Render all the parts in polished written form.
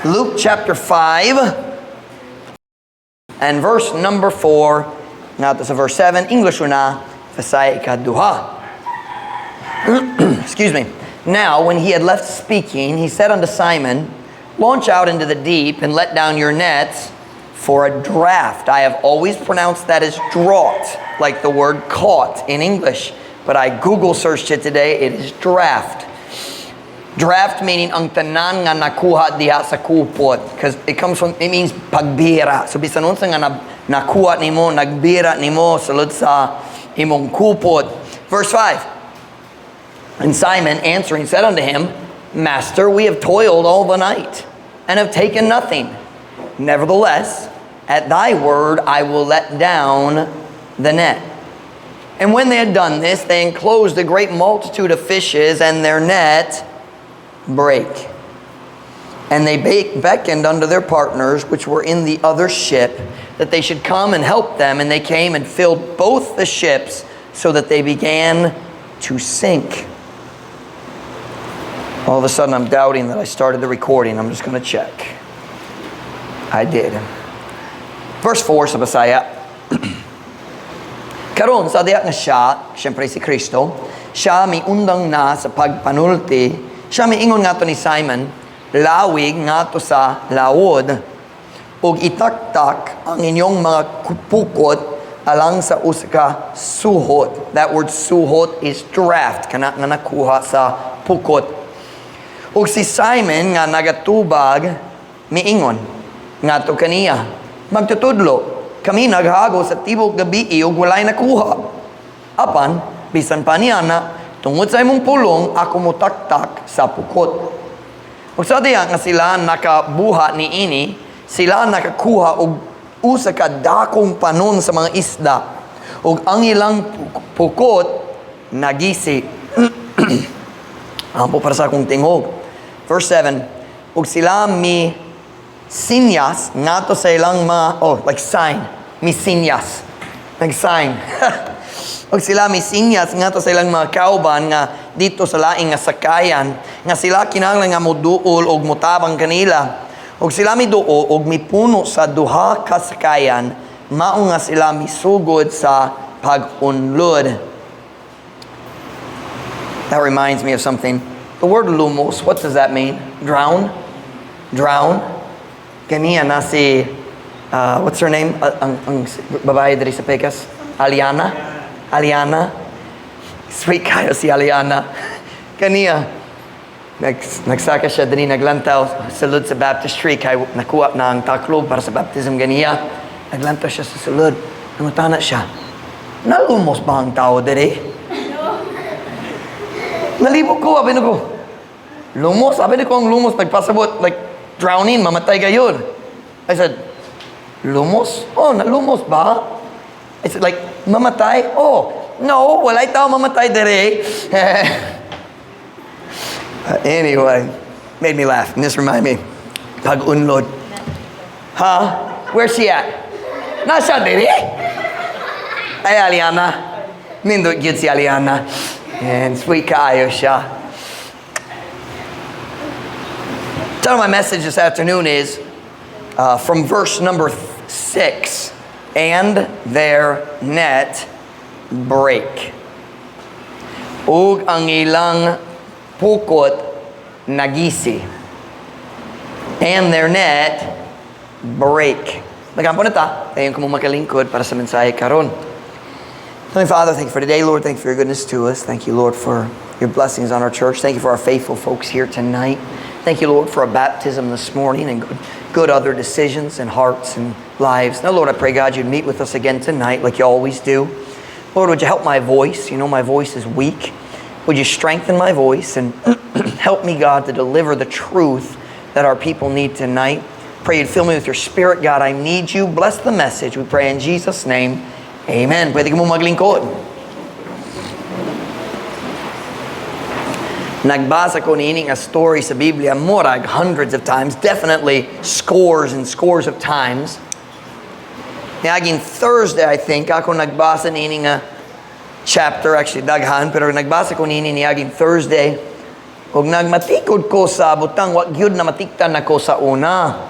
Luke chapter 5 and verse number 4 ngadto sa verse 7. English una, Bisaya ikaduha. Excuse me. Now, when he had left speaking, he said unto Simon, "Launch out into the deep and let down your nets for a draft." I have always pronounced that as draught, like the word "caught" in English. But I Google searched it today. It is draft. Draft meaning ang tanan nga nakuha diha sa kupot. Because it comes from, it means pagbira. So bisan unsa nga nakuha nimo, nagbira nimo sulod sa imong kupot. Verse 5. And Simon answering said unto him, "Master, we have toiled all the night and have taken nothing. Nevertheless, at thy word I will let down the net." And when they had done this, they enclosed a great multitude of fishes, and their net brake. And they beckoned unto their partners, which were in the other ship, that they should come and help them. And they came and filled both the ships, so that they began to sink. All of a sudden, I'm doubting that I started the recording. I'm just going to check. I did. Verse 4 sa Bisaya. Karon sa diha nga siya, siyempre si Kristo, siya miundang na sa pagpanulti, siya miingon ngadto ni Simon, "Lawig ngadto sa lawod, ug itaktak ang inyong mga pukot alang sa usa ka suhot." That word "suhot" is draft, kana nga nakuha sa pukot. Ug si Simon nga nagatubag, miingon ngadto kaniya, "Magtutudlo, kami naghago sa tibok gabi ug walay nakuha. Apan, bisan pa niana, tungod sa imong pulong, ako motaktak sa pukot." Ug sa diha nga sila nakabuhat niini, sila nakakuha og usa ka dakong panon sa mga isda. Ug ang ilang pukot nagisi. Ampo para sa akong tingog. Verse 7, ug sila mi sinyas ngadto sa ilang mga, oh, like sign, mi sinyas. Nag-sign. Ug sila mi sinyas ngadto sa ilang mga kauban nga didto sa laing nga sakayan nga sila kinahanglan nga moduol og motabang kanila. Ug sila miduol og mipuno sa duha ka sakayan, mao nga sila misugod sa pag-unlod. That reminds me of something. The word "lumos," what does that mean? Drown? Drown? Ganiya na si, what's her name? Ang babae diri sa Pekas? Aliana? Aliana? Sweet kayo si Aliana. Kaniya, nagsaka siya diri, naglantaw sulod sa baptistry kay nakuha na ang taklob para sa baptism ganiya. Naglantaw siya sa sulod. Nangutana siya, "Nalumos ba ang tao diri?" Nalibog ko, abi ko. Lumos? Abi ko ang lumos, nagpasabot, like drowning, mamatay kayo. I said, "Lumos? Oh, nalumos ba?" I said, "Like, mamatay?" "Oh, no, walay tao mamatay diri." Anyway, made me laugh. And this remind me, pag-unlod. Huh? Where's she at? Nasa diri? Ay, Aliana. Nindot gyud si Aliana. And sweet kaayo siya. Title of my message this afternoon is from verse number 6, "And their net brake." Ug ang ilang pukot nagisi. And their net brake. Magampo na ta. Dayon kamo makalingkod para sa mensahe karon. Heavenly Father, thank you for today, Lord. Thank you for your goodness to us. Thank you, Lord, for your blessings on our church. Thank you for our faithful folks here tonight. Thank you, Lord, for a baptism this morning and good other decisions and hearts and lives. Now, Lord, I pray, God, you'd meet with us again tonight like you always do. Lord, would you help my voice? You know my voice is weak. Would you strengthen my voice and help me, God, to deliver the truth that our people need tonight? Pray you'd fill me with your spirit, God. I need you. Bless the message. We pray in Jesus' name. Amen. Pwede ka mo maglingkod. Nagbasa ko niini nga story sa Biblia murag hundreds of times, definitely scores and scores of times. Niaging Thursday, I think, ako nagbasa niini nga chapter, actually daghan, pero nagbasa ko niini niaging Thursday. Ug nagmatikod ko sa butang, wa gyud na matikdan nako sa una.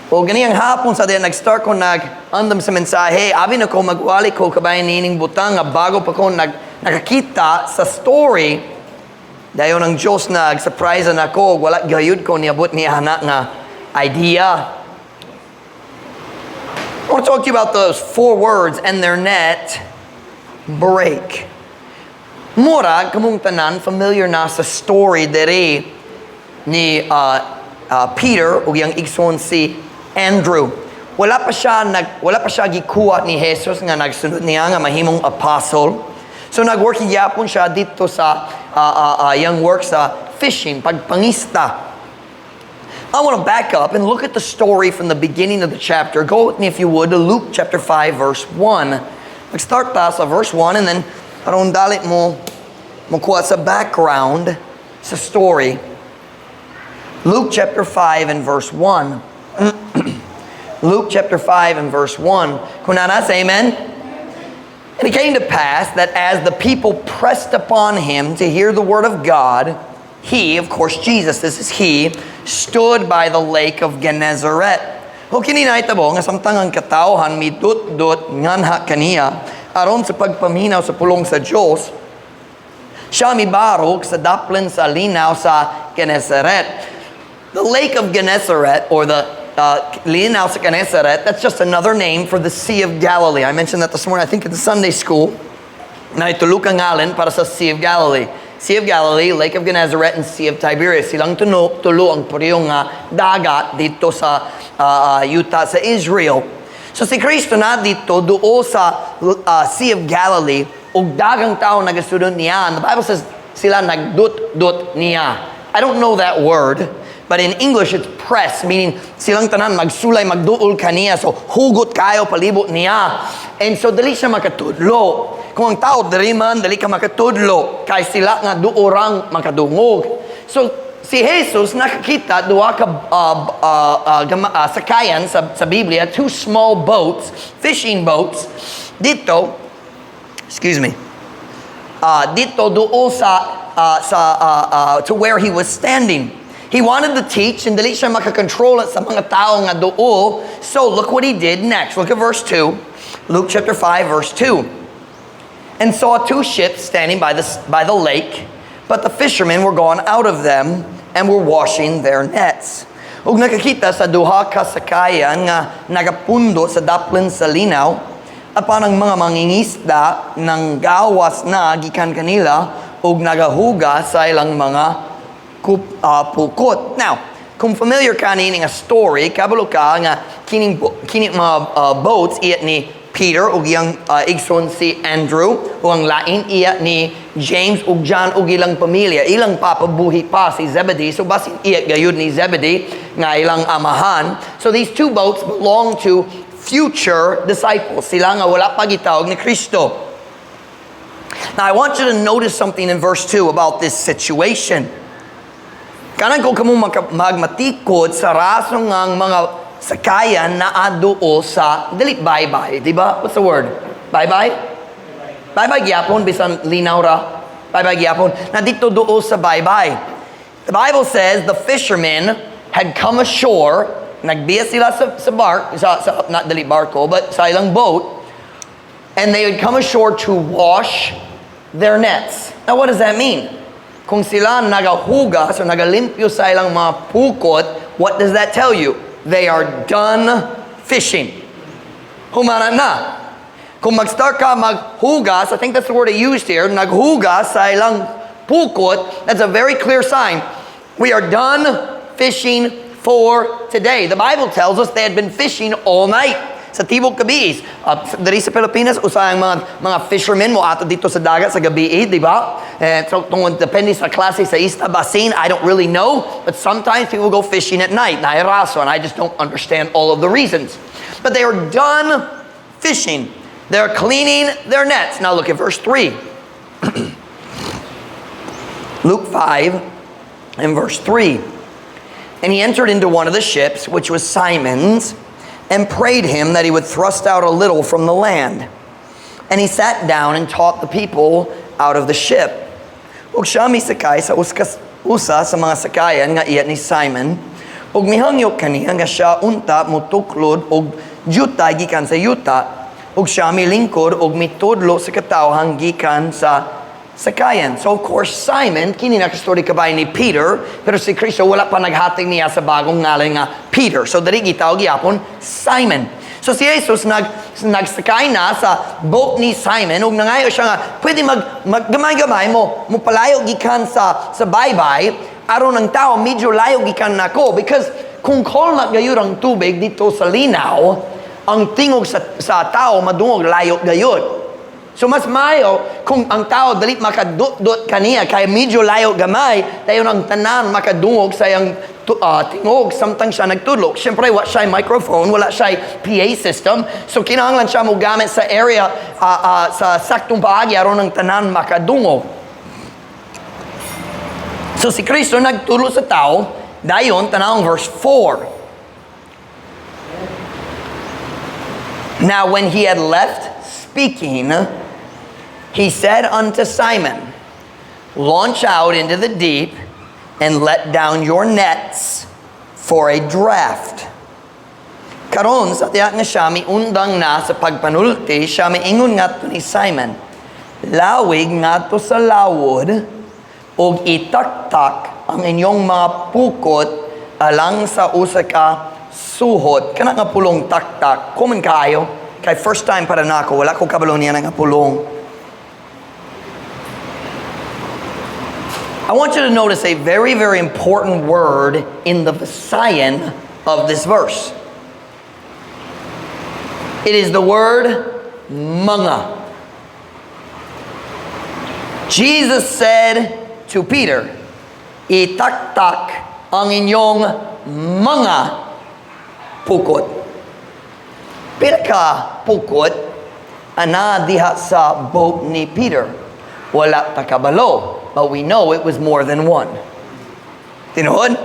O ganiyang hapon sa diyan nag-start ko nag-andam sa mensahe, abi na ko magwali ko kabahin niining butang nga bago pa ko nakakita sa story. Dayon ang Diyos nag-surprise na ako, wala gayud ko niabot ni ana nga idea. I want to talk to you about those four words, "And their net break." Mura, kamong tanan, familiar na sa story diri ni Peter ug iyang igsoon si Andrew. Wala pa siya gikuha ni Jesus nga nagsunod niya nga mahimong apostle. So nag-work gyapon siya dito sa iyang work sa fishing, pagpangista. I want to back up and look at the story from the beginning of the chapter. Go with me, if you would, to Luke chapter 5, verse 1. Mag-start ta sa verse 1 and then aron dali mo mukuha sa background sa story. Luke chapter 5 and verse 1. Luke chapter 5 and verse 1. Kung naa na, say amen. And it came to pass that as the people pressed upon him to hear the word of God, he, of course, Jesus, this is he, stood by the lake of Gennesaret. O kini nahitabo nga samtang ang katawhan midut-dot nganha kaniya aron sa pagpaminaw sa pulong sa Dios, siya mibarog sa daplin sa linaw sa Gennesaret. The lake of Gennesaret, or the linaw sa Gennesaret, that's just another name for the Sea of Galilee. I mentioned that this morning, I think, in the Sunday school. Naay tulo ka ngalan para sa Sea of Galilee. Sea of Galilee, Lake of Gennesaret, and Sea of Tiberias. Silang tulo ang parehong nga dagat dito sa yuta sa Israel. So si Kristo na dito duol sa Sea of Galilee ug daghang tao nagasunod niya. And the Bible says sila nagdut-dut niya. I don't know that word, but in English it's press, meaning silang tanan magsulay, magduol kaniya. So hugot kayo palibot niya. And so dali siya makatudlo. Kung ang tao diri man, dali ka makatudlo. Kay sila nga duol rang makadungog. So si Jesus nakakita duha ka sakayan sa Biblia, two small boats, fishing boats, dito, excuse me, dito duol sa to where he was standing. He wanted to teach and dili siya makakontrol sa mga tao nga duol. So look what he did next. Look at verse 2. Luke chapter 5 verse 2. And saw two ships standing by the lake, but the fishermen were gone out of them and were washing their nets. Ug nakakita sa duha ka sakayan nga nagapundo sa daplin sa linaw, apan ang mga mangingisda nang gawas na gikan kanila ug nagahugas sa ilang mga pukot. Now, kung familiar ka niini nga story, kabalo ka nga kining mga boats iya ni Peter ug iyang igsoon si Andrew ug ang lain iya ni James ug John ug ilang pamilya. Ilang papa buhi pa, si Zebedee, so basin iya gayud ni Zebedee nga ilang amahan. So these two boats belong to future disciples. Sila nga wala pa gitawag ni Kristo. Now I want you to notice something in verse 2 about this situation. Kanang ko kamo magmatikod sa rason nga ang mga sakayan na aduo sa dili bye-bye, di ba? What's the word? Bye-bye? Bye-bye gyapon bisan linaw ra. Bye-bye gyapon. Na dito duol sa bye-bye. The Bible says the fishermen had come ashore, nagbiya sila sa bark, sa not dili barko, but sa ilang boat, and they would come ashore to wash their nets. Now, what does that mean? Kung sila nagahugas o nagalimpyo sa ilang mga pukot, what does that tell you? They are done fishing. Humana na. Kung mag-start ka maghugas, I think that's the word he used here, naghugas sa ilang pukot, that's a very clear sign. We are done fishing for today. The Bible tells us they had been fishing all night. Sa tibok gabi. Diri sa Pilipinas, usahay ang mga fishermen mo ato dito sa dagat sa gabi, eh, di ba? Eh, so, tungod depende sa klase sa isda, basin, I don't really know. But sometimes people go fishing at night. Naay rason, and I just don't understand all of the reasons. But they are done fishing. They're cleaning their nets. Now look at verse 3. Luke 5 and verse 3. And he entered into one of the ships, which was Simon's, and prayed him that he would thrust out a little from the land. And he sat down and taught the people out of the ship. Ug siya misakay sa uskas, usa sa mga sakayan nga iya ni Simon, ug mihangyo kaniya nga siya unta motuklod og jutay gikan sa yuta, ug siya milingkod ug mitudlo sa katawhan gikan sa sakayan. So of course, Simon, kini nakastory kabay ni Peter, pero si Kristo wala pa naghatag niya sa bagong ngalan nga Peter. So diri gitawag gyapon Simon. So si Jesus nagsakay na sa boat ni Simon ug nangayo siya nga pwede mag gamay-gamay mo palayo gikan sa baybay aron ang tao medyo layo gikan nako, because kung kalma gayud ang tubig dito sa linaw, ang tingog sa tao madungog layo gayud. So mas mayo kung ang tao dali makadut-dut kaniya kay medyo layo gamay, dayon ang tanan makadungog sa iyang tingog samtang siya nagtudlo. Siyempre, wala siya microphone, wala siya PA system. So kinahanglan siya mo gamit sa area sa saktong paagi aron ang tanan makadungog. So si Kristo nagtudlo sa tao, dayon tanawang verse 4. Now when he had left speaking, he said unto Simon, "Launch out into the deep and let down your nets for a draft." Karon sa tiyak nga siya miundang na sa pagpanulti, siya miingon ngadto ni Simon, "Lawig ngadto sa lawod ug itaktak ang inyong mga pukot alang sa usa ka suhot." Kana nga pulong "taktak," common kaayo. Kay first time para nako, wala ko kabalo niya nga pulong. I want you to notice a very, very important word in the Visayan of this verse. It is the word "mga." Jesus said to Peter, "Itaktak ang inyong mga pukot." Pila ka pukot ana diha sa boat ni Peter? Wala ta kabalo, but we know it was more than one. Tinuod?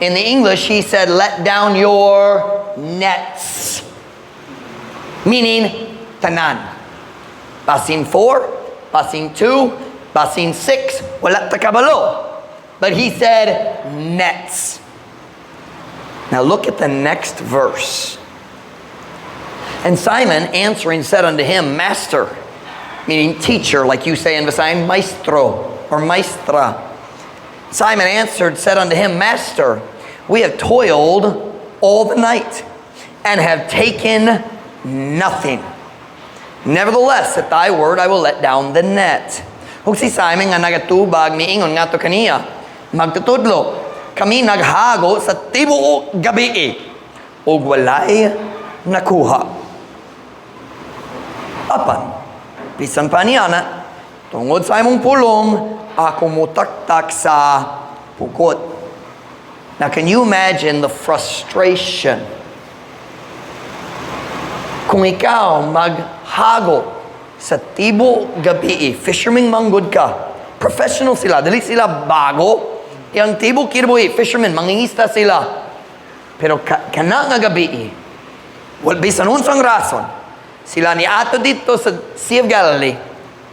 In the English, he said, "Let down your nets." Meaning, tanan. Basin 4, basin 2, basin 6, wala ta kabalo. But he said, "Nets." Now look at the next verse. And Simon answering said unto him, "Master," meaning teacher, like you say in Visayan, maestro or maestra. Simon answered, said unto him, "Master, we have toiled all the night and have taken nothing. Nevertheless, at thy word I will let down the net." Ug si Simon nga nagatubag miingon ngadto kaniya, "Magtutudlo, kami naghago sa tibuok gabi ug walay nakuha. Apan, bisan pa niana, tungod sa imong pulong, ako mutaktak sa pukot." Now, can you imagine the frustration? Kung ikaw maghago sa tibuok gabi, fisherman manggod ka, professional sila, dili sila bago, yang tibuok kinabuhi, fisherman, mangingisda sila. Pero kana nga gabi, wal bisan unsang rason, sila niadto didto sa Sea of Galilee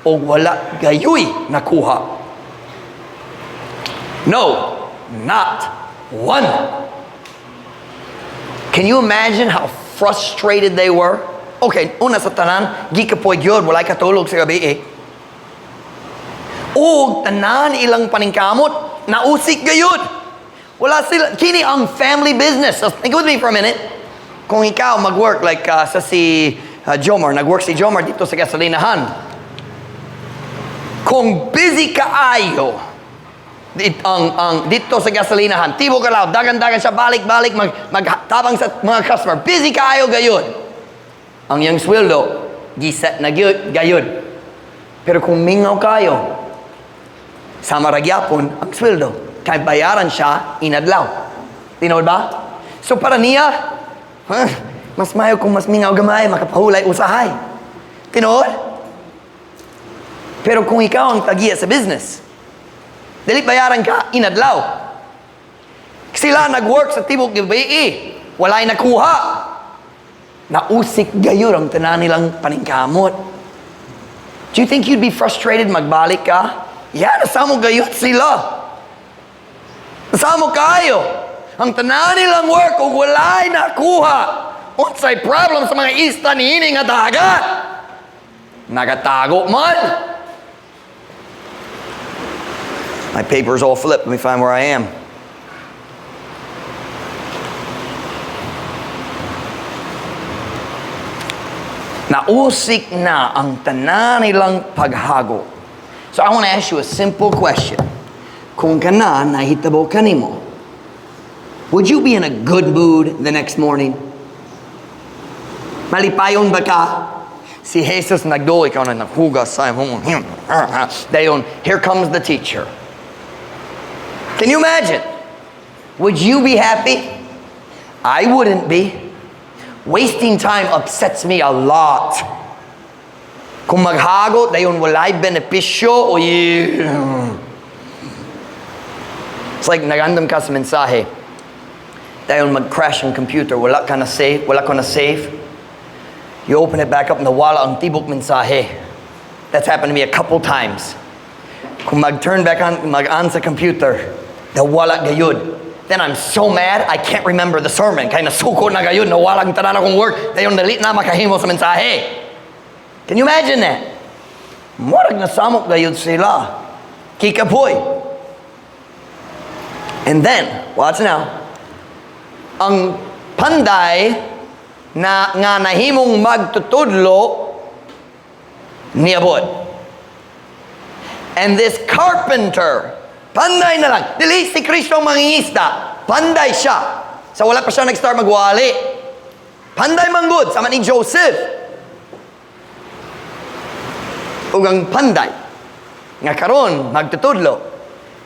o wala gayuy nakuha. No, not one. Can you imagine how frustrated they were? Okay, una sa tanan, gikapoy gyud, walay katulog sa gabi eh. Og tanan ilang paningkamot, nausik gayud. Wala sila, kini ang family business. So, think with me for a minute. Kung ikaw mag-work like sa si Jomar, nag-work si Jomar didto sa gasolinahan. Kung busy kaayo, ang didto sa gasolinahan, tibuok adlaw, dagan-dagan siya, balik-balik, magtabang sa mga customer. Busy kaayo gayud. Ang iyang sweldo, giset na gyud, gayud. Pero kung mingaw kayo, sama ra gyapon ang sweldo. Kay bayaran siya inadlaw. Tinuod ba? So para niya, huh, mas mayo kung mas mingaw gamay, makapahulay usahay. Tinuod? Pero kung ikaw ang tagiya sa business, dili bayaran ka inadlaw. Sila nag-work sa tibok gabi, walay nakuha. Nausik gayud ang tanan nilang paningkamot. Do you think you'd be frustrated magbalik ka? Yeah, nasamo gayud sila. Nasamo kaayo. Ang tanan nilang work ug walay nakuha. Unsay problem sa mga isda niini nga dagat? Nagatago man. My paper's all flipped. Let me find where I am. Nausik na ang tanan nilang paghago. So I want to ask you a simple question. Kung kana nahitabo kanimo, would you be in a good mood the next morning? Malipayon ba ka? Si Jesus nagduol, ikaw na naghugas sa imong. Dayon, here comes the teacher. Can you imagine? Would you be happy? I wouldn't be. Wasting time upsets me a lot. Kung maghagot, dayon walay benepisyo, oy. It's like nagandam ka sa mensahe. Dayon mag-crash ang computer, wala ka na save, wala ka na save. You open it back up, nawala ang tibok mensahe. That's happened to me a couple times. Kung mag-turn back on, mag-on sa computer, nawala gayud. Then I'm so mad, I can't remember the sermon. Kay nasuko na gayud, nawala ang tanan akong word. Dayon dali na makahimo sa mensahe. Can you imagine that? Murag nasamok gayud sila. Kikapoy. And then, watch now. Ang panday na nga nahimong magtutudlo niabot. And this carpenter, panday na lang. Dili si Kristo ang mangingisda. Panday siya. Sa wala pa siya nag-start magwali. Panday manggod, sama ni Joseph. Ug ang panday nga karon magtutudlo,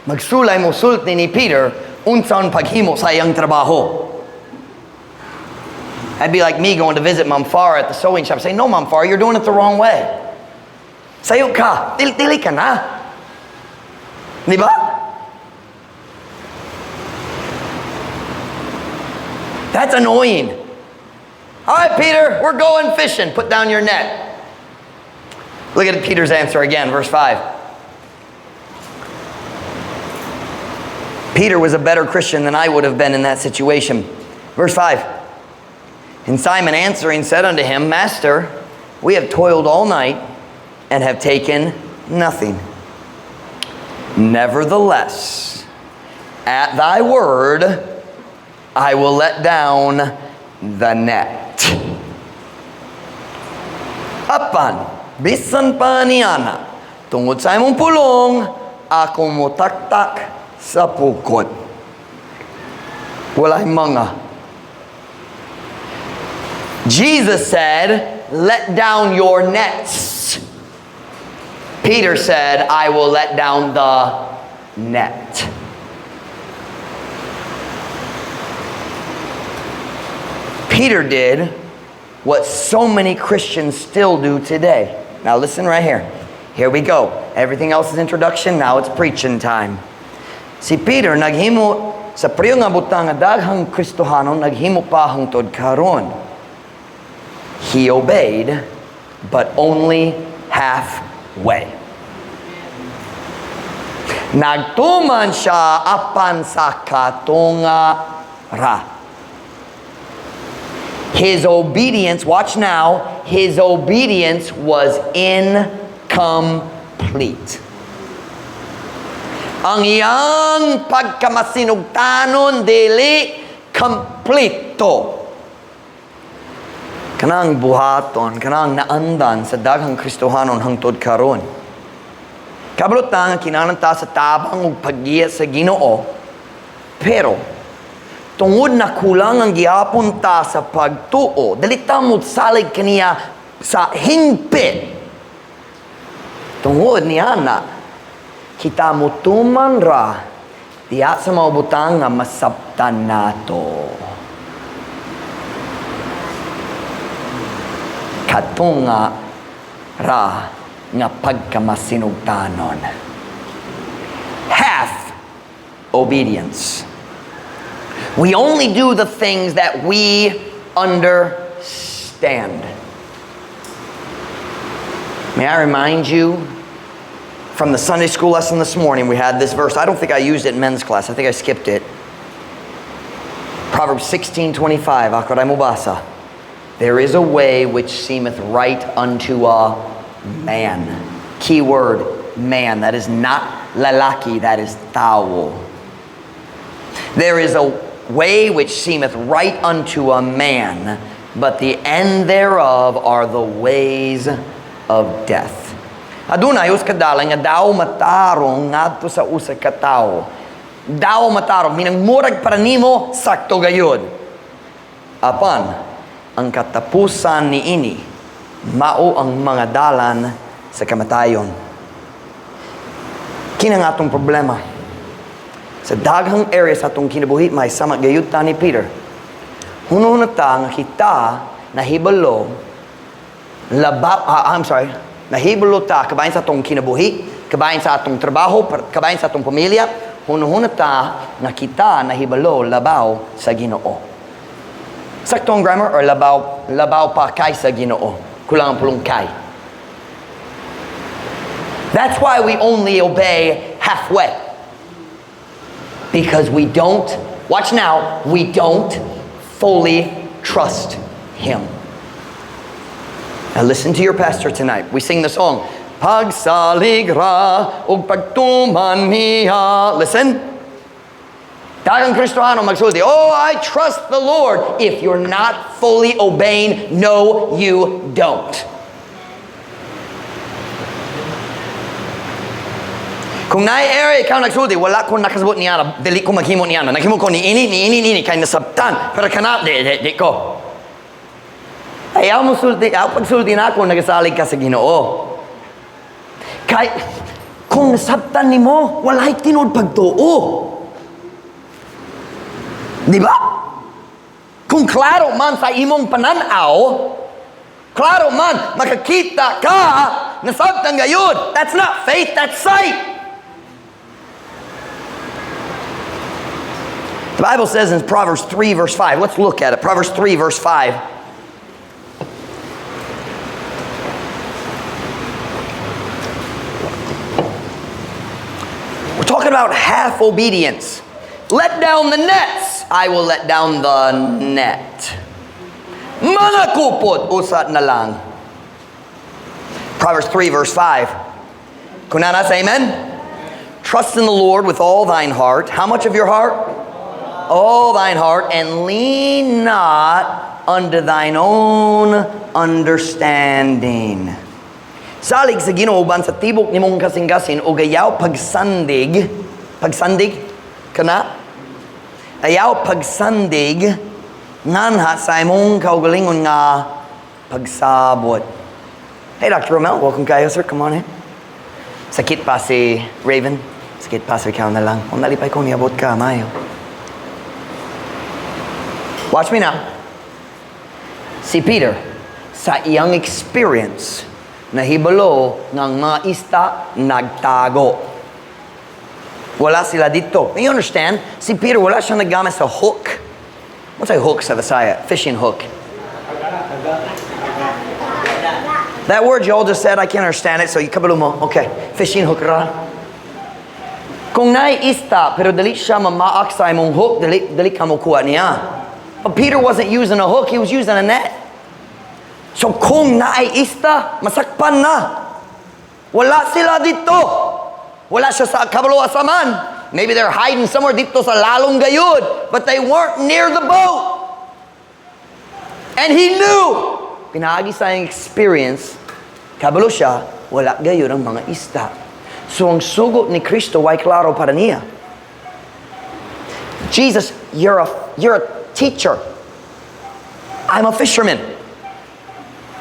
magsulay mo sulti ni Peter unsaon paghimo sa iyang trabaho. That'd be like me going to visit Mom Farah at the sewing shop, saying, "No, Mom Farah, you're doing it the wrong way. Sayo ka, dili, dili ka na." Di ba? That's annoying. "All right, Peter, we're going fishing. Put down your net." Look at Peter's answer again, verse 5. Peter was a better Christian than I would have been in that situation. Verse 5. And Simon answering said unto him, "Master, we have toiled all night and have taken nothing. Nevertheless, at thy word, I will let down the net." Apan, bisan pa niana, tungod sa imong pulong, ako motaktak sa pukot. Walay mga. Jesus said, "Let down your nets." Peter said, "I will let down the net." Peter did what so many Christians still do today. Now listen right here. Here we go. Everything else is introduction. Now it's preaching time. Si Peter naghimo sa pareho nga butang nga daghang Kristohanon naghimo pa hangtod karon. He obeyed, but only halfway. Nagtuman siya apan sa katunga ra. His obedience, watch now, his obedience was incomplete. Ang iyang pagkamasinugtanon dili kompleto. Kanang buhaton, kanang naandan sa daghang Kristohanon hangtod karon. Kabalo ta nga kinahanglan ta sa tabang ug paggiya sa Ginoo. Pero tungod na kulang ang gihapon ta sa pagtuo, dili ta mo salig kaniya sa hingpit. Tungod niya na kita mutuman ra diya sa mga butang nga masabtan nato. Katunga ra nga pagkamasinugtanon. Half obedience. We only do the things that we understand. May I remind you From the Sunday school lesson this morning, we had this verse. I don't think I used it in men's class. I think I skipped it. Proverbs 16:25. Ako ray mobasa. There is a way which seemeth right unto a man. Key word, man. That is not lalaki, that is tao. There is a way which seemeth right unto a man, but the end thereof are the ways of death. Adunay usa ka dalan nga daw matarong ngadto sa usa ka tawo. Daw matarong, meaning murag para nimo sakto gayud. Apan ang katapusan niini mao ang mga dalan sa kamatayon. Kini ang atong problema. Sa daghang area sa atong kinabuhi, may sama gayud ta ni Peter. Hunahuna ta nga kita nahibalo laba, I'm sorry, nahibalo ta kabahin sa atong kinabuhi, kabahin sa atong trabaho, kabahin sa atong pamilya, hunahuna ta nga kita nahibalo labaw sa Ginoo. Sakto ang grammar or labaw, labaw pa kay sa Ginoo? Kulang ang pulong "kay." That's why we only obey halfway. Because we don't, watch now, we don't fully trust Him. Now listen to your pastor tonight. We sing the song, "Pagsalig ra ug pagtuman niya." Listen. Daghang Kristohano magsulti, "Oh, I trust the Lord." If you're not fully obeying, no, you don't. Kung naay area ikaw nagsulti, "Wala ko nakasabot niya, dili ko maghimo niya. Naghimo ko ni ini, ni ini, ni ini, kay nasabtan. Pero kana, di, di, di ko." Ayaw mo sulti, ayaw pagsulti na ako, nagasalig ka sa Ginoo. Kay, kung nasabtan nimo, walay tinuod pagtuo. Di ba? Kung klaro man sa imong pananaw, klaro man, makakita ka, nasabtan gayud. That's not faith, that's sight. The Bible says in Proverbs 3, verse 5, let's look at it. Proverbs 3, verse 5. We're talking about half obedience. Let down the nets. I will let down the net. Mga kupot, usa na lang. Proverbs 3, verse 5. Kung naa na, say amen. Trust in the Lord with all thine heart. How much of your heart? All thine heart, and lean not unto thine own understanding. Salig sa Ginoo uban sa tibok nimong kasing-kasing ug ayaw pagsandig, pagsandig kana? Ayaw pagsandig nganha sa imong kaugalingon nga pagsabot. Hey, Dr. Romel, welcome kayo, sir. Come on in. Sakit pa si Raven. Sakit pa si ikaw na lang. Kung nalipay ko, niabot ka, mayo. Watch me now. Si Peter, sa iyang experience, nahibalo ng mga isda nagtago. Wala sila dito. You understand? Si Peter, wala siyang naggamit sa hook. What's a hook sa Bisaya? Fishing hook. That word you all just said, I can't understand it, so you kabalo mo. Okay. Fishing hook ra. Kung naay isda, pero dili siya mamaak sa imong hook, dili, dili ka mo kuha niya. But Peter wasn't using a hook, he was using a net. So kung naay isda, masakpan na. Wala sila dito. Wala siya sa kabalo asa man. Maybe they're hiding somewhere dito sa lalong gayud. But they weren't near the boat. And he knew. Pinaagi sa iyang experience, kabalo siya, wala gayud ang mga isda. So ang sugo ni Kristo way klaro para niya. "Jesus, you're a teacher. I'm a fisherman.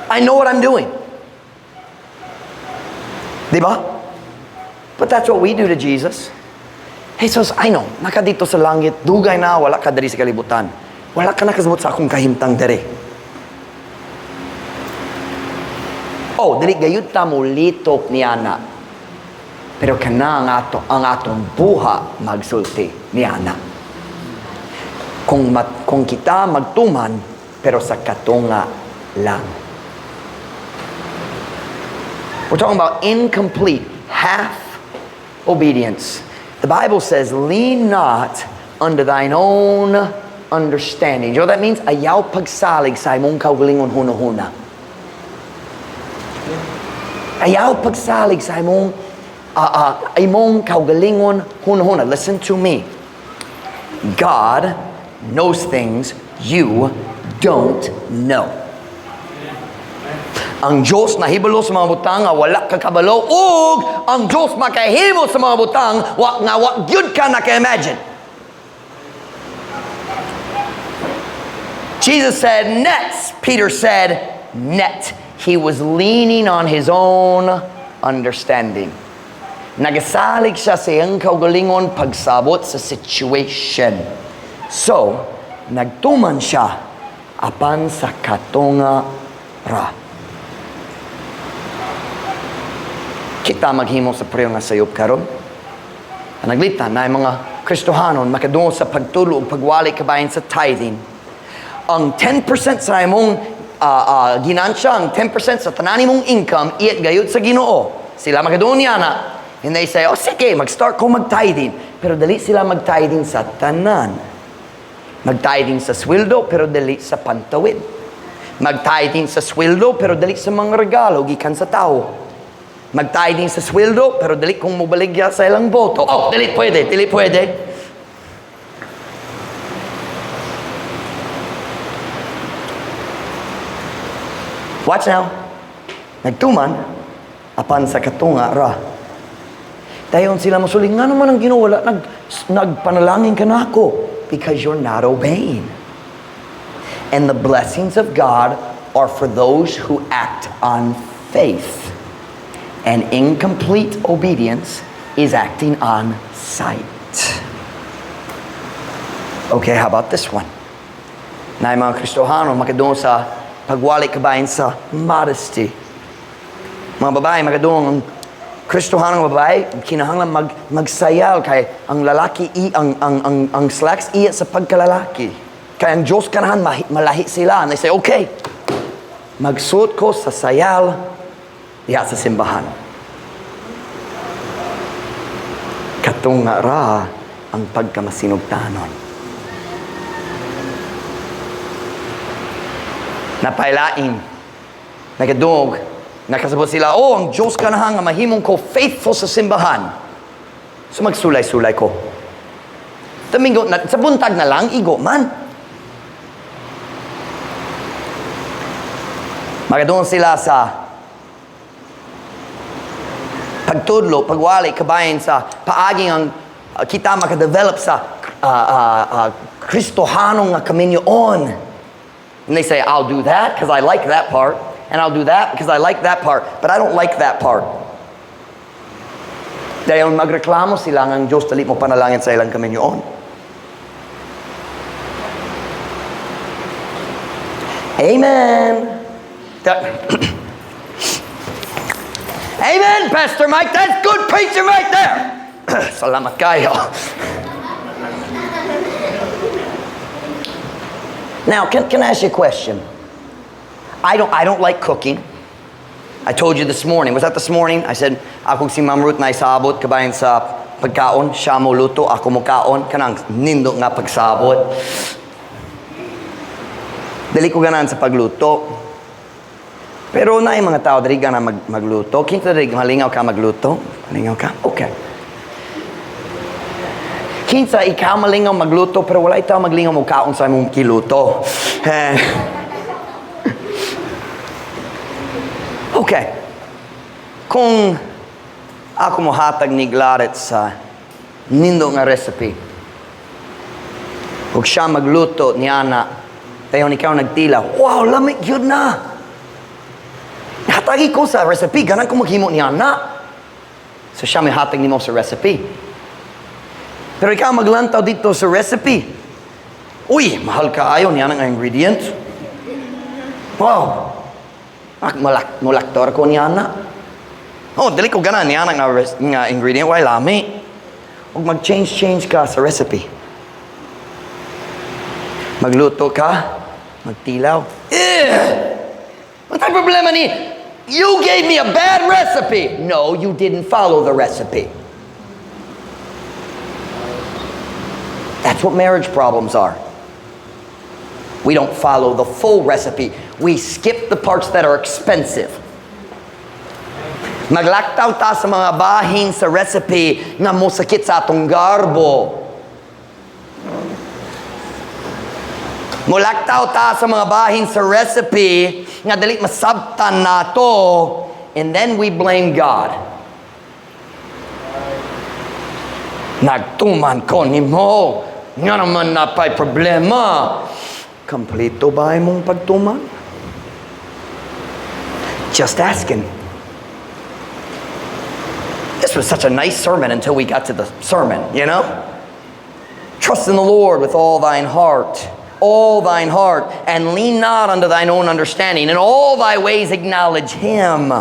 I know what I'm doing." Di ba? But that's what we do to Jesus. "Jesus, I know, naa ka didto sa langit, dugay na, wala ka diri sa kalibutan. Wala ka nakasabot sa akong kahimtang diri." Oh, dili gayud ta mo litok niana. Pero kana ang atong buha magsulti niana. Kung kita magtuman, pero sa katunga lang. We're talking about incomplete, half Obedience. The Bible says, "Lean not unto thine own understanding." You know what that means? Ayaw pagsalig sa imong kaugalingon hunahuna. Ayaw pagsalig sa imong kaugalingon hunahuna. Listen to me. God knows things you don't know. Ang Diyos nahibalo sa mga butang nga wala ka kabalo ug ang Diyos makahimo sa mga butang wa nga wa gyud ka naka-imagine. Jesus said, "Nets." Peter said, "Net." He was leaning on his own understanding. Nagasalig siya sa iyang kaugalingon pagsabot sa situation. So, nagtuman siya apan sa katunga ra. Kita maghimo sa pareho nga sayop karon. Naglitan na mga Kristohanon makadungog sa pagtulo ug pagwali kabahin sa tithing. Ang 10% sa imong ginansya, ang 10% sa tanan imong income, iyat gayud sa Ginoo. Sila makadungog niya na. And they say, "Oh sige, mag-start ko mag-tithing." Pero dali sila mag-tithing sa tanan. Mag-tithing sa sweldo, pero dali sa pantawid. Mag-tithing sa sweldo, pero dali sa mga regalo gikan sa tao. Mag-tithing sa sweldo, pero dali kung mobaligya sa ilang boto. Oh, dali pwede, dali pwede. Watch now. Nagtuman, apan sa katunga ra. Dayon sila musuling, "Nga naman ang Ginoo, wala, nagpanalangin ka na ako." Because you're not obeying. And the blessings of God are for those who act on faith. And incomplete obedience is acting on sight. Okay, how about this one? Na mga Kristohano, makadungog sa pagwali kabahin sa modesty. Mga babae, makadungog ang Kristohanong babae, kinahanglan magsayal kay ang lalaki i ang slacks iya sa pagkalalaki. Kay ang Diyos kanahan malahi sila. And they say, "Okay, magsuot ko sa sayal diha sa simbahan." Katunga ra ang pagkamasinugtanon. Napailain, nagadungog, nakasabot sila, "Oh, ang Diyos kanahan nga mahimong ko faithful sa simbahan. So magsulay-sulay ko. Domingo, na, sa buntag na lang, igo man." Magadungog sila sa pagtudlo, pagwali, kabahin sa paaging ang kita makadevelop sa Kristohanong nga kaminyoon. And they say, "I'll do that because I like that part. And I'll do that because I like that part. But I don't like that part." Dayon magreklamo sila nga ang Diyos dali mo panalangin sa ilang kaminyoon. Amen. Amen, Pastor Mike. That's good preaching right there. Salamat kayo. Now, can I ask you a question? I don't like cooking. I told you this morning. Was that this morning? I said, ako si Ma'am Ruth na isabot kabahin sa pagkaon. Siya mo luto, ako mo kaon. Kanang nindo nga pagsabot. Dali ko ganahan sa pagluto. Pero na yung mga tao, dali gana magluto. Kinsa dali malingaw ka magluto? Malingaw ka? Okay. Kinsa ikaw malingaw magluto, pero wala itaw maglingaw mo kaon sa imong kiluto. Eh. Okay. Kung ako mohatag ni Glaret sa nindo nga recipe, ug siya magluto niya na, dayon ikaw nagtila, "Wow, lamig yun na. Hatagi ko sa recipe, ganan ko maghimo niya na." So siya may hatag nimo sa recipe. Pero ikaw maglantaw dito sa recipe. "Uy, mahal kaayo niya nga ingredient. Wow. Ak malak mulaktor ko niya na. Oh, dili ko gana niya nga ingredient, why lami." Ug mag-change-change ka sa recipe. Magluto ka, magtilaw. "Eh! Ano problema ni? You gave me a bad recipe." No, you didn't follow the recipe. That's what marriage problems are. We don't follow the full recipe. We skip the parts that are expensive. Maglaktaw ta sa mga bahin sa recipe nga mosakit sa atong garbo. Mulaktaw ta sa mga bahin sa recipe nga dali masabtan nato, and then we blame God. Nagtuman ko nimo, nga naman napay problema. Kompleto ba imong pagtuman? Just asking. This was such a nice sermon until we got to the sermon, you know? Trust in the Lord with all thine heart, and lean not unto thine own understanding. In all thy ways acknowledge Him,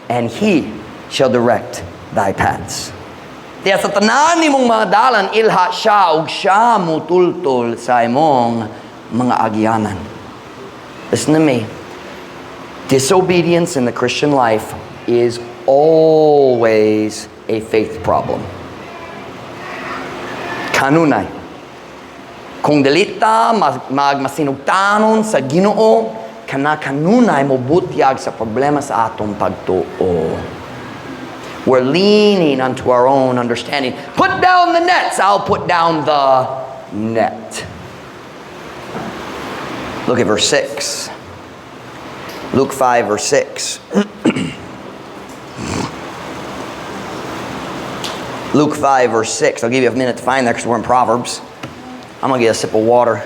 and He shall direct thy paths. Diya sa tanan nimong mga dalan, ilha siya, ug siya mutultol sa imong mga agyanan. Listen to me. Disobedience in the Christian life is always a faith problem. Kanunay. Kung dili ta magmasinugtanon sa Ginoo, kana kanunay mo butyag sa problema sa atong pagtuo. We're leaning unto our own understanding. Put down the nets. I'll put down the net. Look at verse 6. Luke 5, verse 6. Luke 5, verse 6. I'll give you a minute to find that because we're in Proverbs. I'm going to get a sip of water.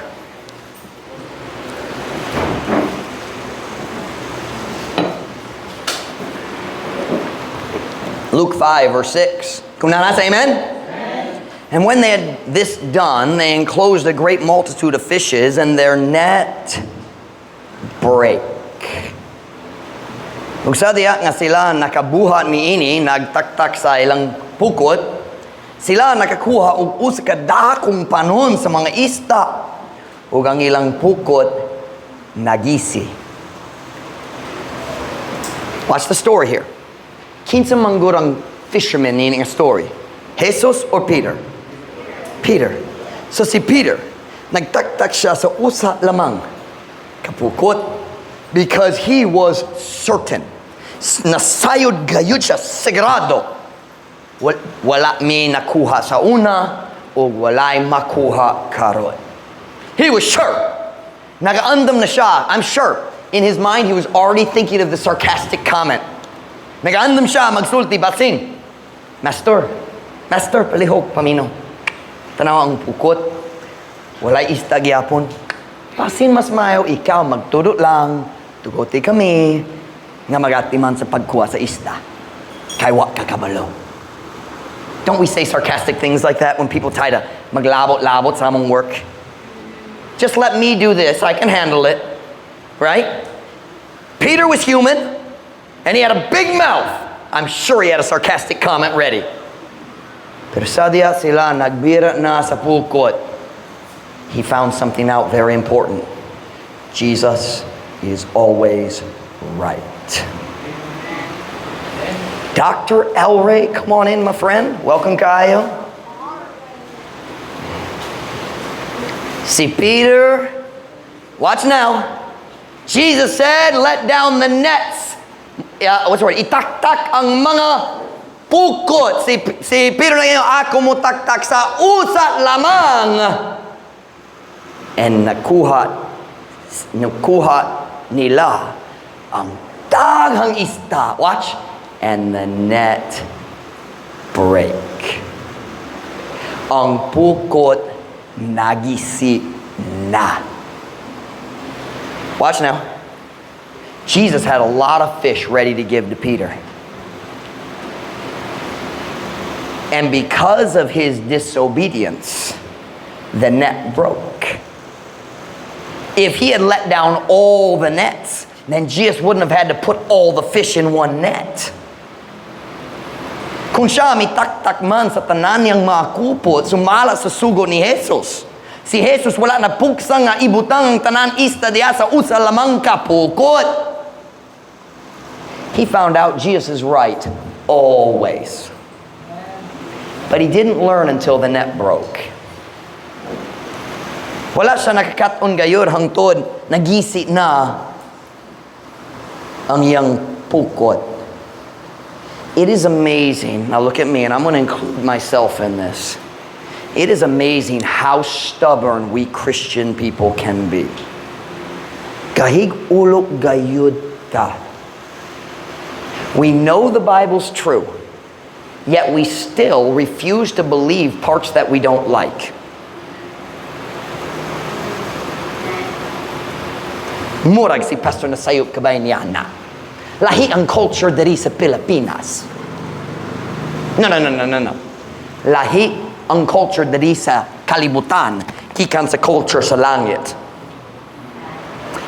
Luke 5, verse 6. Kung naa, say amen? Amen. And when they had this done, they enclosed a great multitude of fishes, and their net brake. Ug sa diha nga sila nakabuhat niini, nagtaktak sa ilang pukot, sila nakakuha og usa ka dakong panon sa mga isda, ug ang ilang pukot nagisi. Watch the story here. Kinsa man gud ang fisherman niini nga story? Jesus or Peter? Peter. So si Peter, nagtaktak siya sa usa lamang kapukot because he was certain. Nasayod gayud siya, sigurado. Wala mi nakuha sa una o walay makuha karon. He was sure. Nagaandam na siya. I'm sure. In his mind, he was already thinking of the sarcastic comment. Nagaandam siya, magsulti, basin. Master, Master, palihog, pamino. Tanaw ang pukot. Walay isda gyapon. Basin mas maayo, ikaw magtudot lang, tuguti kami, nga magatiman sa pagkuha sa isda. Kay wa ka kabalo. Don't we say sarcastic things like that when people try to maglabot-labot sa among work? Just let me do this, I can handle it. Right? Peter was human, and he had a big mouth. I'm sure he had a sarcastic comment ready. Pero sa diha sila nagbira na sa pukot. He found something out very important. Jesus is always right. Dr. Elray, come on in, my friend. Welcome, kaayo. See, Peter, watch now. Jesus said, let down the nets. What's the word? Itaktak ang mga pukot. Si Peter na ngayon, ako mo taktak sa usa lamang. And nakuha nila ang daghang isda. Watch. And the net break. Ang pukot nagisi na. Watch now. Jesus had a lot of fish ready to give to Peter. And because of his disobedience, the net broke. If he had let down all the nets, then Jesus wouldn't have had to put all the fish in one net. Kung siya mitaktak man sa tanan niyang mga kupot, sumala sa sugo ni Jesus. Si Jesus wala na pugsa nga ibutang ang tanan isda diya sa usa lamang kapukot. He found out Jesus is right always. But he didn't learn until the net broke. Wala siya nakakat-on gayud hangtod nagisi na ang iyang pukot. It is amazing. Now look at me, and I'm going to include myself in this. It is amazing how stubborn we Christian people can be. Kahig ulo gayud ta. We know the Bible's true, yet we still refuse to believe parts that we don't like. Murag si Pastor nasayop kabay niya na. Lahi ang culture diri sa Pilipinas. No. Lahi ang culture diri sa kalibutan gikan sa culture sa langit.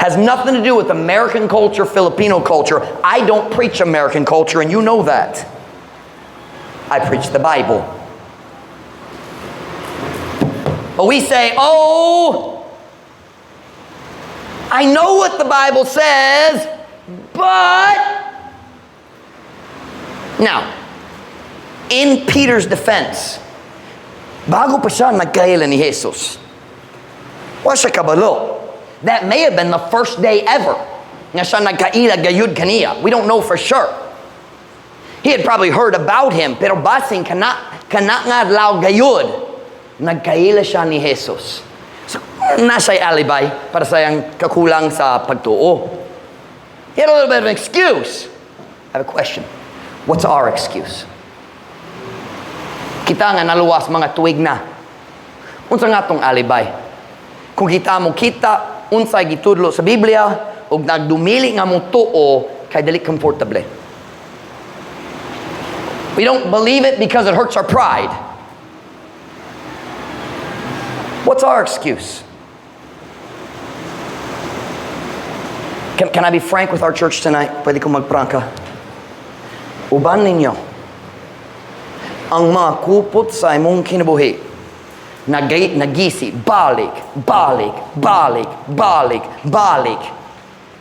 Has nothing to do with American culture, Filipino culture. I don't preach American culture, and you know that. I preach the Bible. But we say, "Oh, I know what the Bible says, but." Now, in Peter's defense, bago pa siya nagkaila ni Jesus, wa siya kabalo. That may have been the first day ever nga siya nagkaila gayud kaniya. We don't know for sure. He had probably heard about him, pero basin kana nga adlaw gayud, nagkaila siya ni Jesus. So, naa siya'y alibi para sa iyang kakulang sa pagtuo. He had a little bit of an excuse. I have a question. What's our excuse? Kita nga naluwas mga tuig na. Unsa nga atong alibi? Kung kita mo kita unsay gitudlo sa Biblia ug nagdumili nga mo tuo kay dili komportable. We don't believe it because it hurts our pride. What's our excuse? Can I be frank with our church tonight? Pwede ko magprangka. Uban ninyo, ang mga kupot sa imong kinabuhi, nagisi, balik, balik, balik, balik, balik.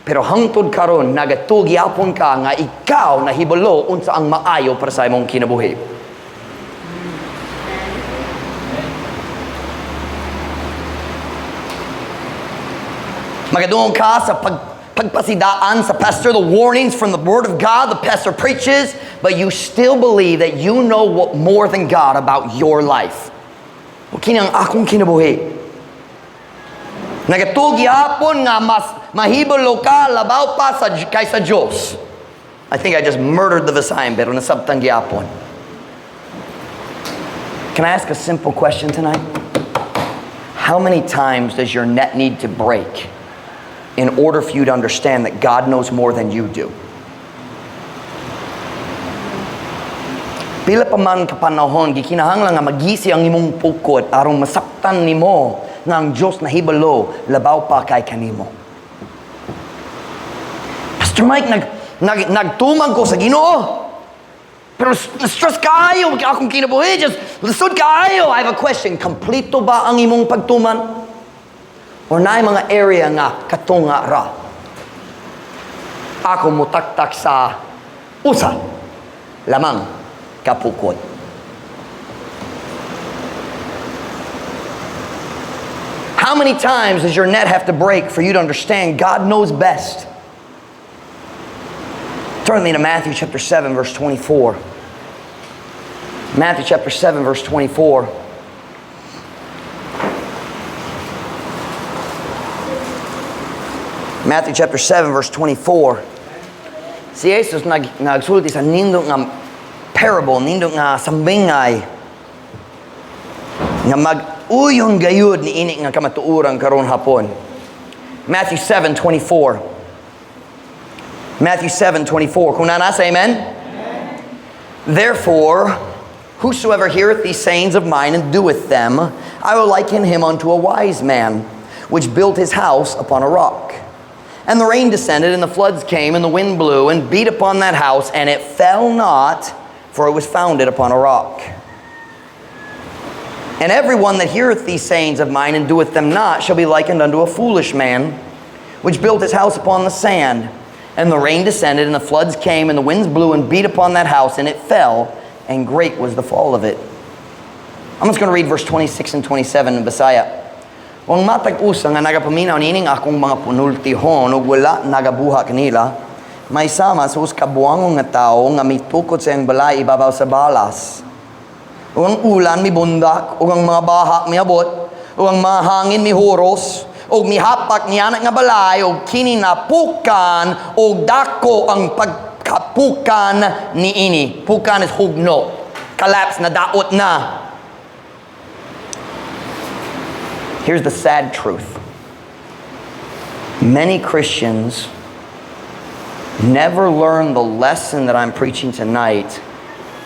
Pero hangtod karon nagatuo gyapon ka nga ikaw nahibalo unsa ang maayo para sa imong kinabuhi. Magadungog ka sa pagpasidaan sa pastor, the warnings from the Word of God, the pastor preaches, but you still believe that you know what more than God about your life. O kini ang akong kinabuhi. Nagatuo gyapon nga mas mahibalo ka labaw pa sa kaysa Diyos. I think I just murdered the Visayan, pero nasabtan gyapon. Can I ask a simple question tonight? How many times does your net need to break in order for you to understand that God knows more than you do? Pila pa man ka panahon, gikinahanglan nga magisi ang imong pukot aron masabtan nimo nga ang Diyos nahibalo labaw pa kay kanimo. Pastor Mike, nagtuman ko sa Ginoo. Pero stress kaayo akong kinabuhi, just lisod kaayo. I have a question. Kompleto ba ang imong pagtuman? Or naay mga area nga katunga ra? Ako mutaktak sa usa lamang kapukot. How many times does your net have to break for you to understand God knows best? Turn with me to Matthew chapter 7, verse 24. Matthew chapter 7, verse 24. Matthew chapter 7, verse 24. Si Jesus nagsulti sa nindot nga parable, nindot nga sambingay, nga mag-uyon gayud ni ini nga kamatuoran karon hapon. Matthew 7:24. Matthew 7:24. Kung naa na, say amen. Amen. Therefore, whosoever heareth these sayings of mine and doeth them, I will liken him unto a wise man, which built his house upon a rock. And the rain descended, and the floods came, and the wind blew, and beat upon that house, and it fell not, for it was founded upon a rock. And every one that heareth these sayings of mine and doeth them not shall be likened unto a foolish man, which built his house upon the sand. And the rain descended, and the floods came, and the winds blew and beat upon that house, and it fell, and great was the fall of it. I'm just going to read verse 26 and 27 in Bisaya. Ang matag usa nga nagapaminaw niining akong mga punultihon ug wala nagabuhat kanila, may sama sa usa ka buangon nga tawo nga mitukod sa iyang balay ibabaw sa balas. Ug ang ulan mibundak, ug ang mga baha miabot, ug ang mga hangin mihuros, ug mihapak niana nga balay, ug kini napukan, ug dako ang pagkapukan niini. Pukan is hugno. Collapse na, daot na. Here's the sad truth. Many Christians never learn the lesson that I'm preaching tonight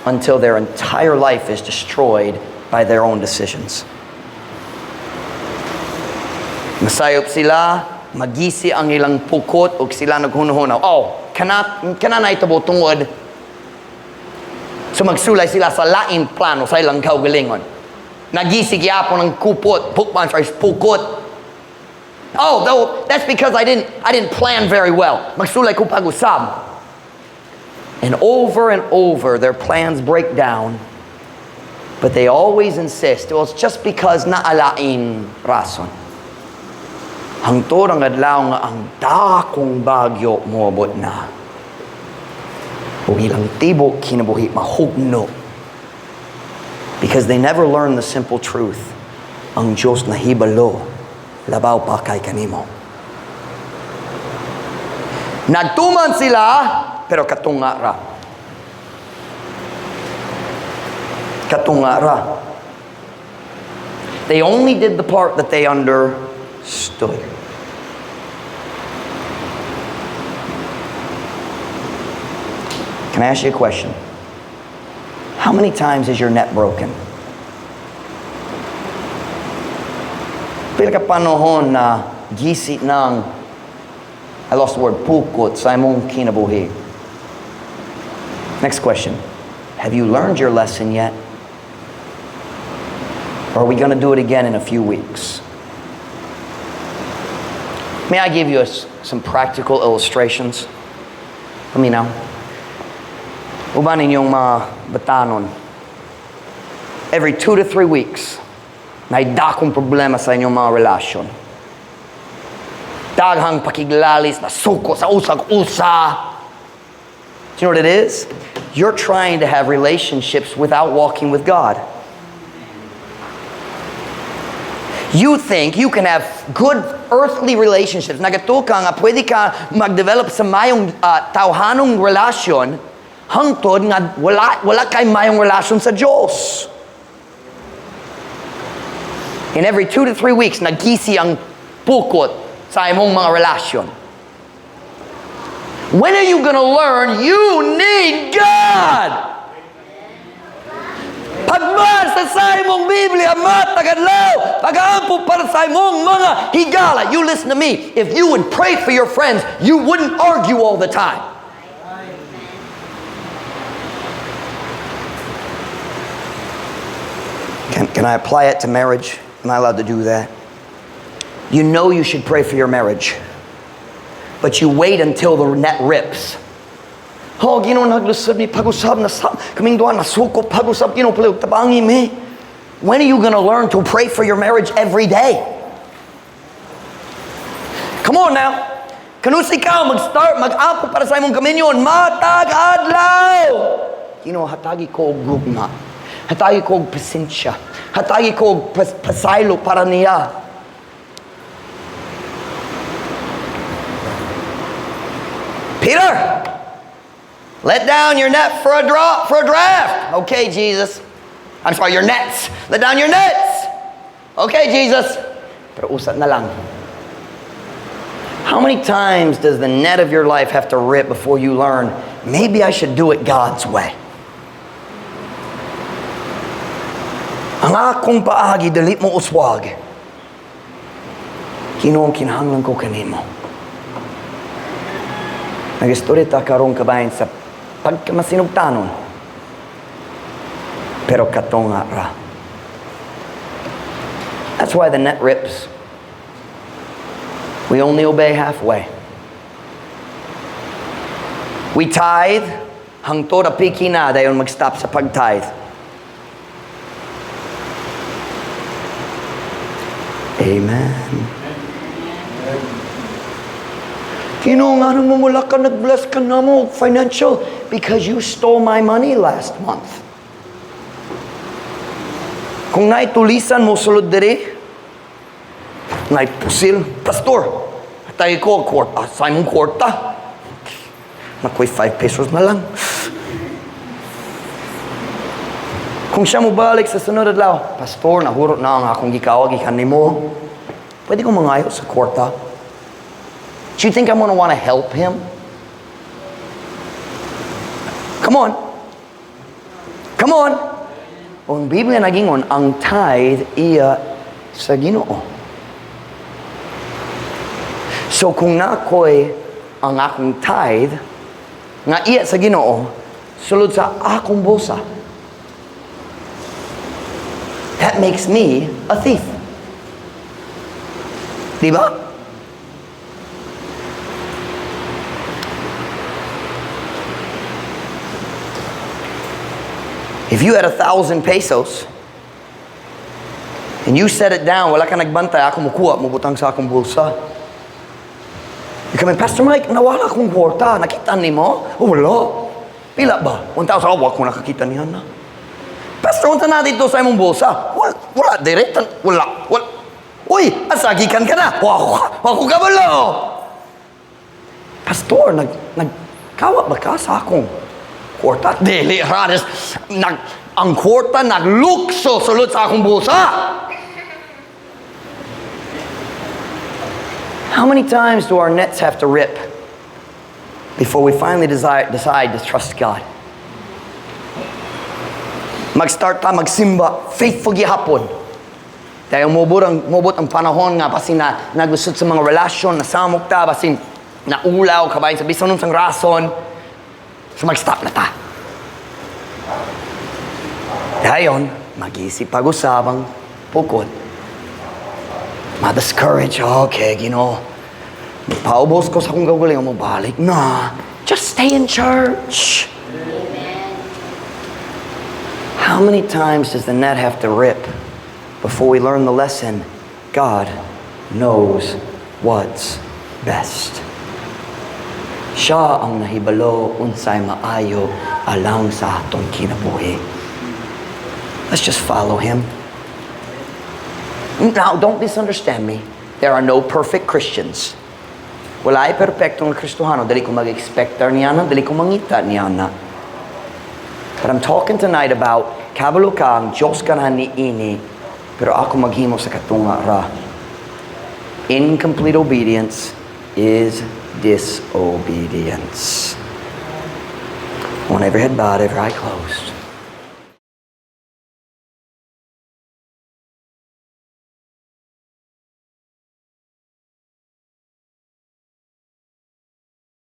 until their entire life is destroyed by their own decisions. Masayop sila, magisi ang ilang pukot, ug sila naghunahuna, "Oh, kana na ito tungod." So magsulay sila sa lain plano sa ilang kaugalingon. Nagisi gyapon ang kupot, pukman, sorry, pukot. "Oh, though, that's because I didn't plan very well. Magsulay ko pag-usab." And over, their plans break down. But they always insist, "Well, it's just because naa lain rason." Hangtod ang adlaw nga ang dakong bagyo moabot na. Ug ilang tibok kinabuhi mahugno. Because they never learn the simple truth. Ang Diyos nahibalo, labaw pa kay kanimo. Nagtuman sila, pero katunga ra. Katunga ra. They only did the part that they understood. Can I ask you a question? How many times is your net broken? Pila ka panahon na gisi ng, I lost the word, pukot sa imong kinabuhi? Next question. Have you learned your lesson yet? Or are we going to do it again in a few weeks? May I give you some practical illustrations? Let me know. Uban ninyong mga batanon. Every 2 to 3 weeks, may dakong problema sa inyong mga relasyon. Daghang pakiglalis, nasuko sa usag-usa. Do you know what it is? You're trying to have relationships without walking with God. You think you can have good earthly relationships. Nagatuo ka nga pwede ka mag-develop sa mayong tawhanong relasyon hangtod nga wala kay mayong relasyon sa Diyos. In every 2 to 3 weeks, nagisi ang pukot sa imong mga relasyon. When are you gonna learn you need God? Pagbasa sa imong Biblia, matag adlaw, pag-ampo para sa imong mga higala. You listen to me. If you would pray for your friends, you wouldn't argue all the time. Can I apply it to marriage? Am I allowed to do that? You know you should pray for your marriage, but you wait until the net rips. "Oh, Ginoo, naglusad mi pag-usab na sa kaming duha nasuko pag-usab, Ginoo, palihog tabangi mi." When are you going to learn to pray for your marriage every day? Come on now. Kanus-a ikaw mag-start mag-ampo para sa imong kaminyoon matag adlaw? "Ginoo, hatagi ko og gugma. Hatagi ko og pasensya. Hatagi ko og pasaylo para niya." Peter, let down your net for a drop, for a draft. "Okay, Jesus." I'm sorry, your nets. "Let down your nets." "Okay, Jesus." Pero usa na lang. How many times does the net of your life have to rip before you learn, maybe I should do it God's way? Ang akong paagi, dili mo uswag. Ginoo, kinahanglan ko kanimo. Nagistorya ta karon kabahin sa pagkamasinugtanon. Pero katunga ra. That's why the net rips. We only obey halfway. We tithe, hangtod apiki na, dayon mag-stop sa pag-tithe. Amen. Ginoo, nga mo wala ka nag-bless ka na mo financial because you stole my money last month. Kung naay tulisan mo sulod diri, naay pusil, "Pastor, tayo ko kwarta, sa imong kwarta. Nakoy 5 pesos na lang." Kung siya mo balik sa sunod adlaw, "Pastor, nahurot na ang akong gikawa gikan nimo. Pwede ko mangayo sa kwarta?" Do you think I'm gonna want to help him? Come on. Come on. Ang Biblia nagingon, ang tithe iya sa Ginoo. So kung nakoy ang akong tithe, nga iya sa Ginoo, sulod sa akong bulsa, that makes me a thief. Di ba? If you had 1,000 pesos and you set it down, wala ka nagbantay, ako mukuha, mubutang sa akong bulsa. You come in, "Pastor Mike, nawala akong kwarta. Nakita ni mo?" "Oh, wala." "Pila ba?" "1,000." "Oh, wala ko nakakita niya na." "Pastor, unsa na dito sa imong bulsa?" "Wala, wala, direct. Wala, wala." "Uy, asa gikan ka na?" "Wako kabalo." "Pastor, nagkawa ba ka sa akong kwarta?" "Dili, rares. Ang kwarta naglukso sulod sa akong bulsa." How many times do our nets have to rip before we finally decide to trust God? Mag-start ta, magsimba, faithful gihapon. Dahil mubot ang panahon nga basin na nagusod sa mga relasyon, nasamok ta, basin naulaw, kabahin sa bisan unsang rason. So mag-stop na ta. Dayon, mag-isip pag-usab ang pukod. Ma-discourage, "Okay, Ginoo. Paubos ko sa akong gagaling mo, balik na." Just stay in church. How many times does the net have to rip before we learn the lesson? God knows what's best. Siya ang nahibalo unsay maayo alang sa atong kinabuhi. Let's just follow Him. Now, don't misunderstand me. There are no perfect Christians. Wala ay perpekto nga Kristohano. Dili ko mag-expectar niya na, dili ko mangita niya na. But I'm talking tonight about kabalo ka ang Diyos ganahan ni ini, pero ako maghimo sa katunga ra. Incomplete obedience is disobedience. On every head bowed, every eye closed.